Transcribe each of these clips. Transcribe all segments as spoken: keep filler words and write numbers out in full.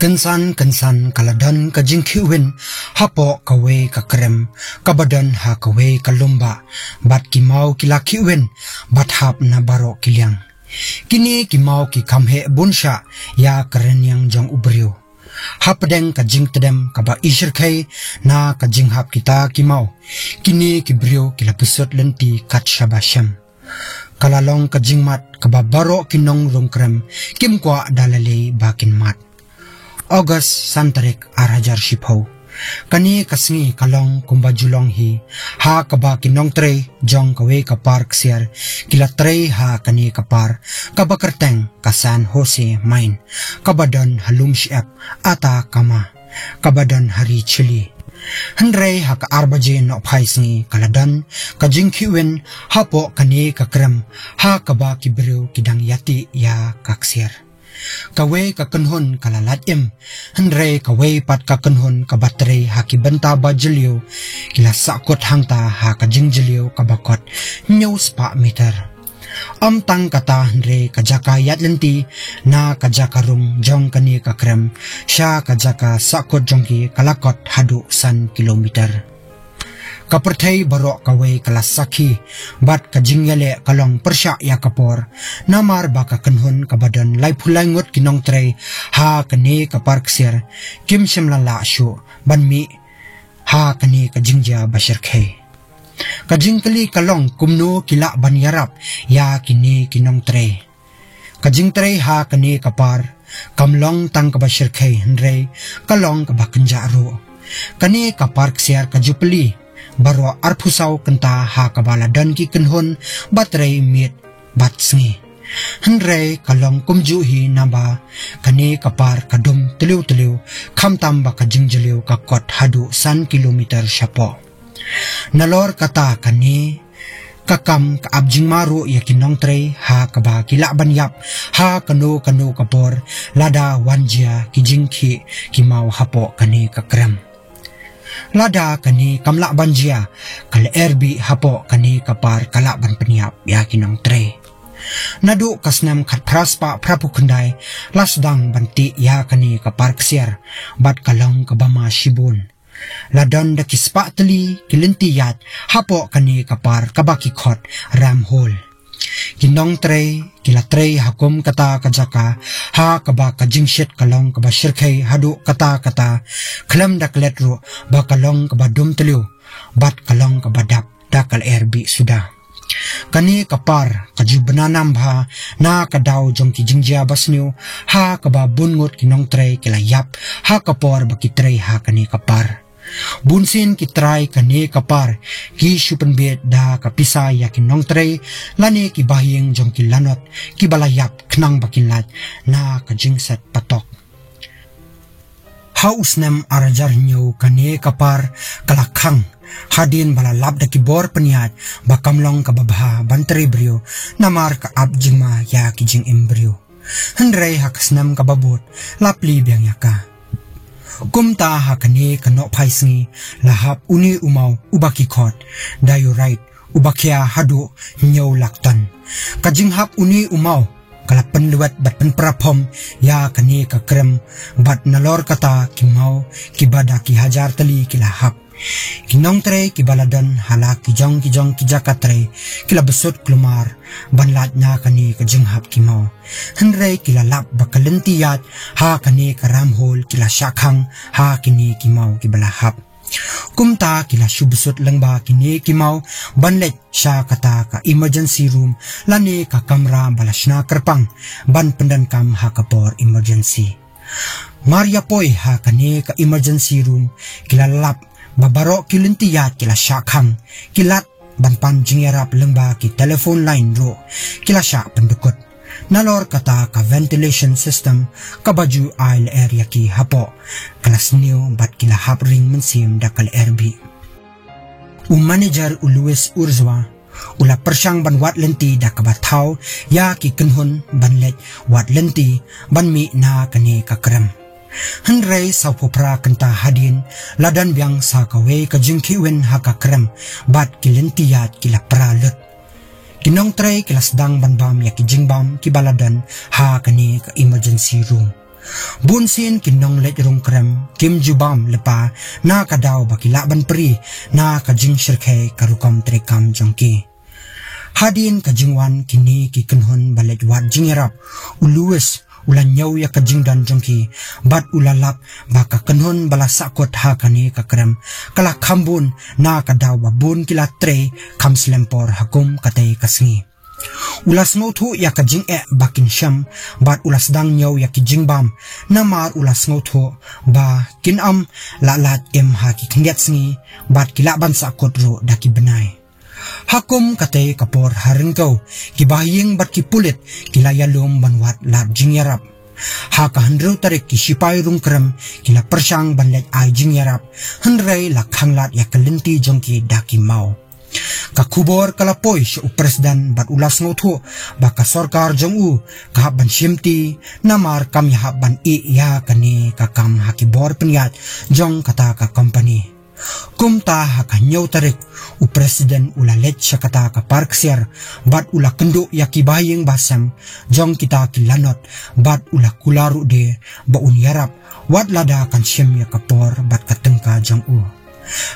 Kynsan kynsan ka la don ka jingkhih win hapoh kawei ka krem kaba don ha kawei ka lum bah, bad ki maw ki la khih win bad hap na baroh ki liang. Kine ki maw ki kham heh bun shah ïa ka rynïeng jong u briew. Hapdeng ka jingtdem kaba ishyrkhei na ka jinghap kita ki maw, kine ki briew ki la pynshut lynti kat shaba shem. Ka la long ka jingmad kaba baroh ki nongrung krem kim kwah da lei lei ba kin mad. August san tarik ar hajar shiphew. Kane ka sngi ka long kumba ju long hi, ha kaba ki nongtrei jong kawei ka park ksiar ki la trei ha kane ka park kaba kyrteng ka San Jose Mine, kaba don ha lum shyiap Atacama, kaba don ha ri Chile. Hynrei ha ka ar baje nohphai sngi ka la don ka jingkhih win hapoh kane ka krem, ha kaba ki briew ki dang ïatih ïa ka ksiar. Kawei ka kynhun ka la lait im, hynrei kawei pat ka kynhun kaba trei ha ki bynta ba jylliew ki la sahkut hangta ha ka jingjylliew kaba kot hynñiew spah meter. Ym tang kata hynrei ka jaka ïaid lynti na ka jaka rung jong kane ka krem sha ka jaka sahkut jong ki ka la kot haduh san kilometer. Ka pyrthei baroh kawei ka la sakhi bad ka jingïaleh ka long pyrshah ïa ka por, namar ba ka kynhun kaba don laiphew lai ngut ki nongtrei ha kane ka park ksiar kim shym la lah shuh ban mih ha kane ka jingjia ba shyrkhei. Ka jingkylli ka long kumno ki lah ban ïarap ïa kine ki nongtrei. Ka jingtrei ha kane ka park kam long tang kaba shyrkhei hynrei ka long kaba kynjah ruh. Kane ka park ksiar ka ju plie baroh arphew saw kynta ha kaba la don ki kynhun ba trei miet bad sngi. Hynrei ka long kumjuh hi naba kane ka park ka dum tliw tliw, khamtam ba ka jingjylliew ka kot haduh san kilometer shapoh. Nalor kata kane ka kam ka ap jingma ruh ïa ki nongtrei ha kaba ki lah ban ïap ha kano kano ka por lada wan jia ki jingkhih ki maw hapoh kane ka krem. Lada kane kam lah ban jia, ka lyer bih hapoh kane ka park ka lah ban pynïap ïa ki nongtrei. Naduh ka snem khatphra spah phraphew khyndai la sdang ban tih ïa kane ka park ksiar bad ka long kaba ma shibun. La don da ki spah tylli ki lynti ïaid hapoh kane ka park kaba ki khot ram hole. Ki nongtrei ki la trei ha kum kata ka jaka ha kaba ka jingshit ka long kaba shyrkhei haduh katta katta, khlem da klet ruh ba ka long kaba dum tliw bad ka long kaba dap da ka lyer bih suda. Kane ka park ka ju bna nam bha na ka daw jong ki jingjia ba sniew ha kaba bun ngut ki nongtrei ki la ïap ha ka por ba ki trei ha kane ka park. Bunsien ki trai kane ka park ki shu pynbeit da ka pisa ïa ki nongtrei lane ki bahaïing jong ki lanot kiba la ïap khnang ba kin lait na ka jingset patok. Ha u snem ar hajar hynñiew kane ka park ka la khang hadien ba la lap da ki bor pynïaid ba kam long kaba bha ban trei briew namar ka ap jingma ïa ki jingim briew. Hynrei ha ka snem kaba bud la plie biang ïa ka. Kumta ha kane ka nohphai sngi la hap une u maw uba ki khot diorite uba khia haduh hynñiew lak ton. Ka jinghap une u maw ka la pynlwet bad pynpra phom ïa kane ka krem, bad nalor kata ki maw kiba da ki hajar tylli ki la hap. Ki nongtrei kiba la don ha la ki jong ki jong ki jaka trei ki la bsut kulmar ban lait na kane ka jinghap ki maw. Hynrei ki la lap ba ka lynti ïaid ha kane ka ram hole ki la shah khang ha kine ki maw kiba la hap. Kumta ki la shu bsut lyngba kine ki maw ban leit sha kata ka emergency room lane ka kamra ba la shna kyrpang ban pyndonkam ha ka por emergency. Mar ïa poi ha kane ka emergency room ki la lap ba baroh ki lynti ïaid ki la shah khang, ki lad ban pan jingïarap lyngba ki telephone line ruh ki la shah pyndukut. Nalor kata ka ventilation system kaba ju ai lyer ïa ki hapoh ka la sniew bad ki la hap ring mynsiem da ka lyer bih. U manager u Luis Urzúa u la pyrshang ban wad lynti da kaba thaw ïa ki kynhun ban leit wad lynti ban mih na kane ka krem. Hynrei sawphew phra kynta hadien la don biang sa kawei ka jingkhih win ha ka krem bad ki lynti ïaid ki la pra lut. Ki nongtrei ki la sdang ban bam ïa ki jingbam kiba la don ha kane ka emergency room. Bun sien ki nongleit rung krem kim ju bam lypa na ka daw ba ki lah ban pyrshah na ka jingshyrkhei ka rukom treikam jong ki. Hadien ka jingwan kine ki kynhun ba leit wad jingïarap, u Louis u la ñiew ïa ka jingdon jong ki bad u la lap ba ka kynhun ba la sahkut ha kane ka krem ka la kham bun na ka daw ba bun ki la trei kham slem por ha kum katei ka sngi. U la sngewthuh ïa ka jingeh ba kin shem bad u la sdang ñiew ïa ki jingbam, namar u la sngewthuh ba kin ym lah lait im ha ki khyndiat sngi bad ki lah ban sahkut ruh da ki bnai. Ha kum katei ka por ha ryngkew, ki bahaïing bad ki pulit ki la ïalum ban wad lad jingïarap. Ha ka hynriew tarik ki sipai rung krem ki la pyrshang ban leit ai jingïarap, hynrei la khang lad ïa ka lynti jong ki da ki maw. Ka khubor ka la poi sha u president bad u la sngewthuh ba ka sorkar jong u ka hap ban shimti, namar kam ïahap ban ïeh ïa kane ka kam ha ki bor pynïaid jong kata ka company. Kumta ha ka hynñiew tarik, u president u la leit sha kata ka par ksiar bad u la kynduh ïa ki bahaïing bahasem jong kita ki lanot bad u la kular ruh de ba un ïarap wat lada kan shim ïa ka por bad ka tyngka jong u.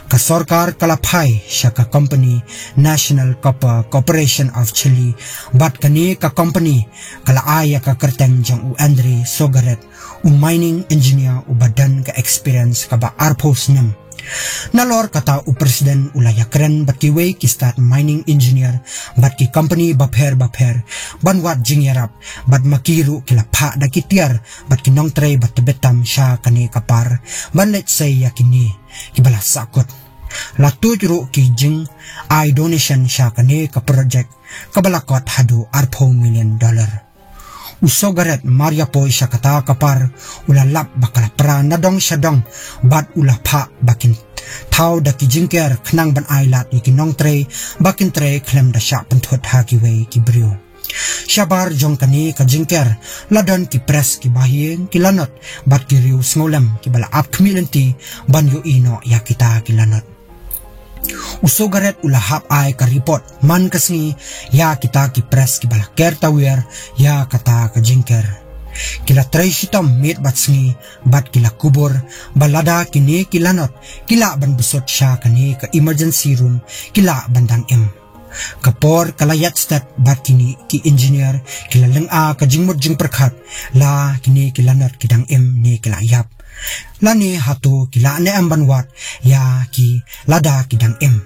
Ka sorkar ka la phai sha ka company National Copper Corporation of Chile, bad kane ka company ka la ai ïa ka kyrteng jong u Andre Sogaret, u mining engineer uba don ka experience kaba arphew snem. Nalor kata u president u la ïakren bad kiwei ki stad mining engineer bad ki company bapher bapher ban wad jingïarap, bad ma ki ruh ki la phah da ki tiar bad ki nongtrei ba tbit tam sha kane ka par ban leit sei ïa kine kiba la sahkut. La tuid ruh ki jingai donation sha kane ka project kaba la kot haduh arphew million dollar. U Sogaret mar ïa poi sha kata ka par u la lap ba ka la pra na dong sha dong, bad u la phah ba kin thaw da ki jingker khnang ban ai lad ïa ki nongtrei ba kin trei khlem da shah pynthut ha kiwei ki briew. Shabar jong kane ka jingker la don ki press, ki bahaïing, ki lanot bad ki riewsngewlem kiba la ap khmih lynti ban ïohi noh ïa kita ki lanot. U Sogaret u la hap ai ka report man ka sngi ïa kita ki press kiba la ker tawiar ïa kata ka jingker. Ki la trei shitom miet bad sngi bad ki la kubur ba lada kine ki lanot ki lah ban bsut sha kane ka emergency room, ki lah ban dang im. Ka por ka la ïaid stet bad kine ki engineer ki la lynga ka jingmut jingpyrkhat, la kine ki lanot ki dang im ne ki la ïap, lane hato ki lah ne em ban wad ïa ki lada ki dang im.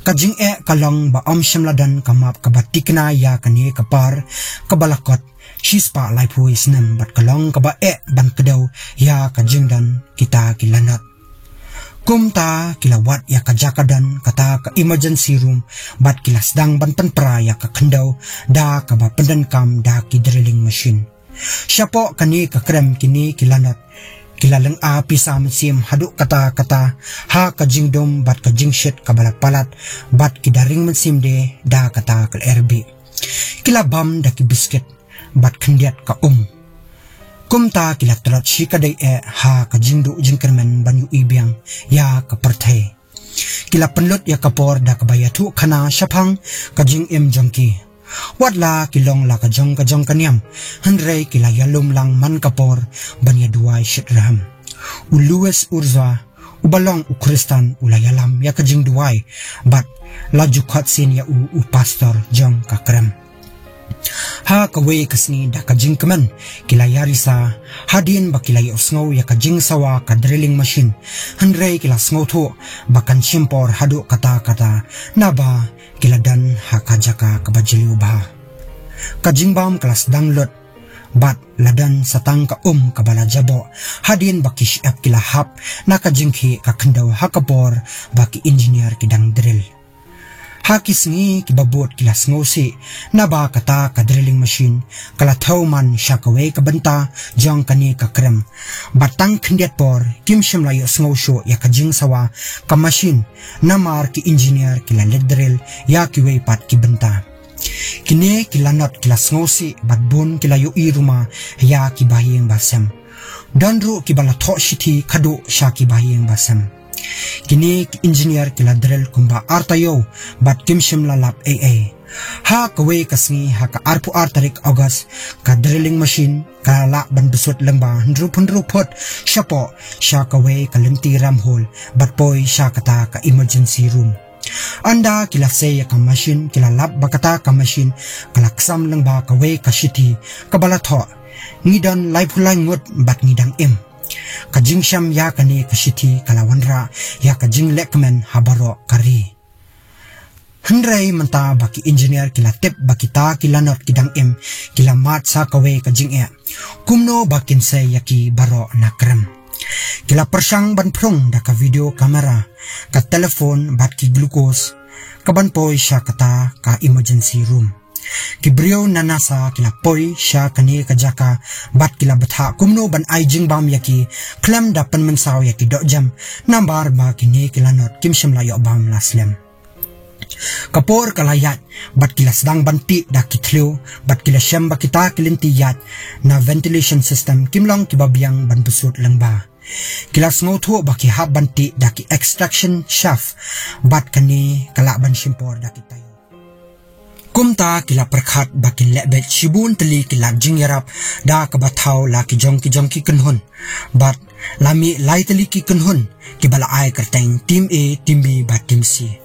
Ka jingeh ka long ba ym shym la don ka map kaba tikna ïa kane ka par kaba la kot shispah laiphew snem, bad ka long kaba eh ban kdew ïa ka jingdon kita ki lanot. Kumta ki la wad ïa ka jaka don kata ka emergency room bad ki la sdang ban pynpra ïa ka khyndew da kaba pyndonkam da ki drilling machine. Shapoh kane ka krem kine ki lanot ki la lynga pisa mynsiem haduh katta katta ha ka jingdum bad ka jingshit kaba la palat, bad ki da ring mynsiem de da kata ka lyer bih. Ki la bam da ki biskit bad khyndiat ka um. Kumta ki la tlot shi ka dei eh ha ka jingduh jingkyrmen ban ïohi biang ïa ka pyrthei. Ki la pynlut ïa ka por da kaba ïathuh khana shaphang ka jingim jong ki. Wat la ki long la ka jong ka jong ka niam, hynrei ki la ïalum lang man ka por ban ïaduwai shitrhem. U Luis Urza, uba long u Khristan, u la ïalam ïa ka jingduwai bad la ju khot sien ïa u u pastor jong ka krem. Ha kawei ka sngi da ka jingkmen ki la ïarisa hadien ba ki la ïohsngew ïa ka jingsawa ka drilling machine, hynrei ki la sngewthuh ba kan shim por haduh katta katta naba ki la don ha ka jaka kaba jylliew bha. Ka jingbam ka la sdang lut bad la don sa tang ka um kaba la jaboh hadien ba ki shyiap ki la hap na ka jingkhih ka khyndew ha ka por ba ki engineer ki dang drill. Ha ki sngi kiba bud ki la sngewsih naba kata ka drilling machine ka la thew man sha kawei ka bynta jong kane ka krem. Bad tang khyndiat por kim shym la ïohsngew shuh ïa ka jingsawa ka machine, namar ki engineer ki la leit drill ïa kiwei pat ki bynta. Kine ki lanot ki la sngewsih bad bun ki la ïohi ruma ïa ki bahaïing bahasem. Don ruh kiba la thoh shithi khadduh sha ki bahaïing bahasem. Kine ki engineer ki la drill kumba ar taïew bad kim shym la lap ei ei. Ha kawei ka sngi ha ka arphew ar tarik August, ka drilling machine ka la lah ban bsut lyngba hynriew phew hynriew phut shapoh sha kawei ka lynti ramhol bad poi sha kata ka emergency room. Ynda ki la sei ïa ka machine, ki la lap ba kata ka machine ka la ksam lyngba kawei ka shithi kaba la thoh, "Ngi don laiphew lai ngut bad ngi dang im." Ka jingshem ïa kane ka shithi ka la wanrah ïa ka jinglehkmen ha baroh ka ri. Hynrei mynta ba ki engineer ki la tip ba kita ki lanot ki dang im, ki la mad sa kawei ka jingeh kumno ba kin sei ïa ki baroh na krem. Ki la pyrshang ban phrung da ka video camera, ka telephone bad ki glucose, ka ban poi sha kata ka emergency room. Ki briew na NASA ki la poi sha kane ka jaka bad ki la bthah kumno ban ai jingbam ïa ki, khlem da pynmynsaw ïa ki dohjem, namar ba kine ki lanot kim shym la ïoh bam la slem. Ka por ka la ïaid bad ki la sdang ban tih da ki thliew, bad ki la shem ba kita ki lynti ïaid na ventilation system kim long kiba biang ban bsut lyngba. Ki la sngewthuh ba ki hap ban tih da ki extraction shaft, bad kane ka lah ban shim por da ki taïew. Kumta ki la pyrkhat ba kin leh beit shibun tylli ki lad jingïarap da kaba thaw la ki jong ki jong ki kynhun, bad la mih lai tylli ki kynhun kiba la ai kyrteng Team A, Team B bad Team C.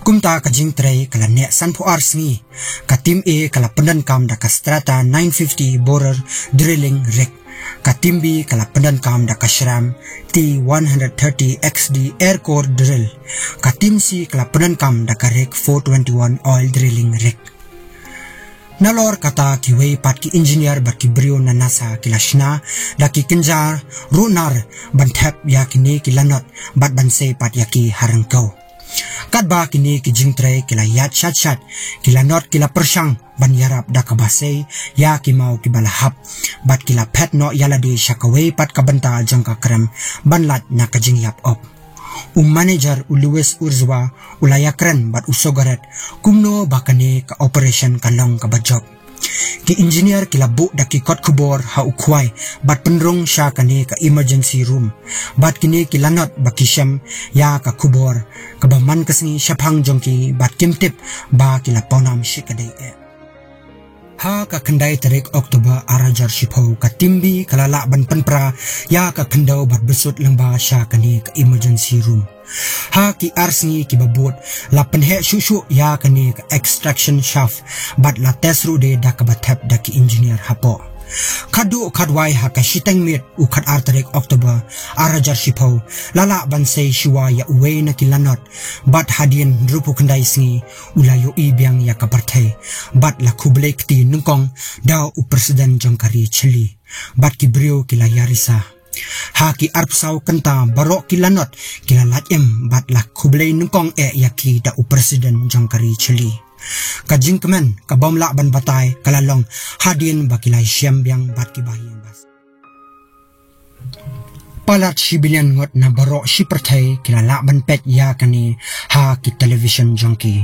Kumta ka jingtrei ka la neh sanphew ar sngi. Ka Team A ka la pyndonkam da ka Strata nine fifty borer drilling rig. Ka Team B ka la pyndonkam da ka Schramm T one hundred thirty X D air core drill. Ka Team C ka la pyndonkam da ka rig four twenty-one oil drilling rig. Nalor kata, kiwei pat ki engineer bad ki briew na NASA ki la shna da ki kynja runar ban thep ïa kine ki lanot bad ban sei pat ïa ki ha ryngkew. Katba kine ki jingtrei ki la ïaid shat shat, ki lanot ki la pyrshang ban ïarap da kaba sei ïa ki maw kiba la hap, bad ki la phet noh ïa lade sha kawei pat ka bynta jong ka krem ban lait na ka jingïap op. U manager, u Louis Urzwa, u la ïakren bad u Sogaret kumno ba kane ka operation kan long kaba jop. Ki engineer ki la buh da ki kot khubor ha u khwai bad pynrung sha kane ka emergency room. Bad kine ki lanot ba ki shem ïa ka khubor kaba man ka sngi shaphang jong ki bad kim tip ba ki la pawnam shi ka dei eh. Ha ka khyndai tarik October ar hajar shiphew, ka Team B ka la lah ban pynpra ïa ka khyndew bad bsut lyngba sha kane ka emergency room. Ha ki ar sngi kiba bud, la pynheh shuh shuh ïa kane ka extraction shaft, bad la test ruh de da kaba thep da ki engineer hapoh. Khatduh khatwai ha ka shiteng miet u khatar tarik October ar hajar shiphew, la lah ban sei shuwa ïa uwei na ki lanot, bad hadien hynriewphew khyndai sngi u la ïohi biang ïa ka pyrthei, bad la khublei kti nyngkong da u president jong ka ri Chile, bad ki briew ki la ïarisa. Ha ki arphew saw kynta baroh ki lanot ki la lait im bad la khublei nyngkong eh ïa ki da u president jong ka ri Chile. Ka jingkmen ka bym lah ban batai ka la long hadien ba ki la shem biang bad ki bahaïing bas. Palat shi billion ngut na baroh shi pyrthei ki la lah ban peit ïa kane ha ki television jong ki.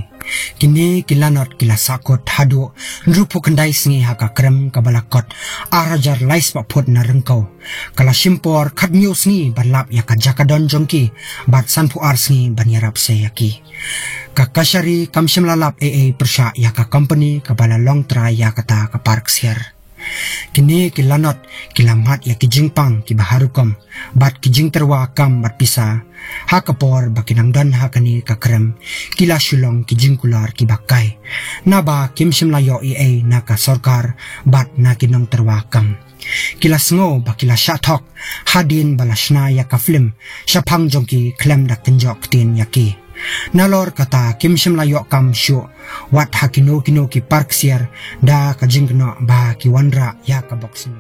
Kine ki lanot ki la sahkut haduh hynriewphew khyndai sngi ha ka krem kaba la kot ar hajar lai spah phut na ryngkew. Ka la shim por khathynñiew sngi ban lap ïa ka jaka don jong ki, bad sanphew ar sngi ban ïarap sei ïa ki. Ka kashari kam shym la lap ei ei pyrshah ïa ka company kaba la long trai ïa kata ka park ksiar. Kine ki lanot ki la mad ïa ki jingpang kiba har rukom, bad ki jingtyrwa kam bad pisa. Ha ka por ba ki nang don ha kane ka krem, ki la shu long ki jingkular kiba kai, naba kim shym la ïoh ei ei na ka sorkar bad na ki nongtyrwa kam. Ki la sngew ba ki la shah thok hadien ba la shna ïa ka film shaphang jong ki khlem da kynjoh ktien ïa ki. Nalor kata, kim shym la ïoh kam shuh wat ha kino kino ki park ksiar da ka jingkynnoh ba ki wanrah ïa ka boxing.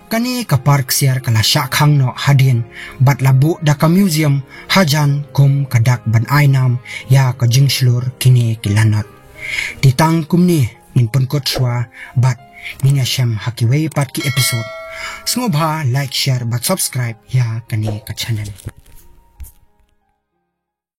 Kane ka park ksiar ka la shah khang noh hadien bad la buh da ka museum hajan kum ka dak ban ai nam ïa ka jingshlur kine ki lanot. Te tang kumne ngin pynkut shuwa bad ngin ïashem ha kiwei pat ki episode. Sngewbha like, share bad subscribe ïa kane ka channel.